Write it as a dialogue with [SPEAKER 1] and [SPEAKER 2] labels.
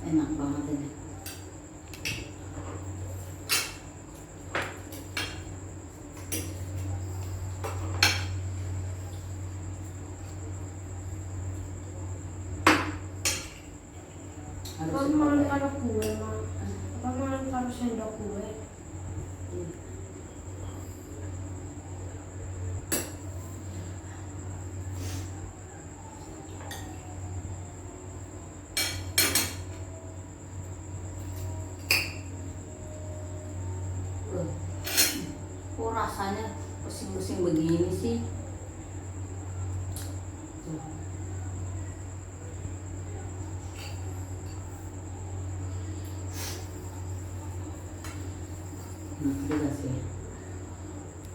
[SPEAKER 1] Enak banget ini.
[SPEAKER 2] Pag makan karo kue, pag makan karo sendok kue.
[SPEAKER 1] Kok rasanya pusing-pusing begini sih? Enak juga sih.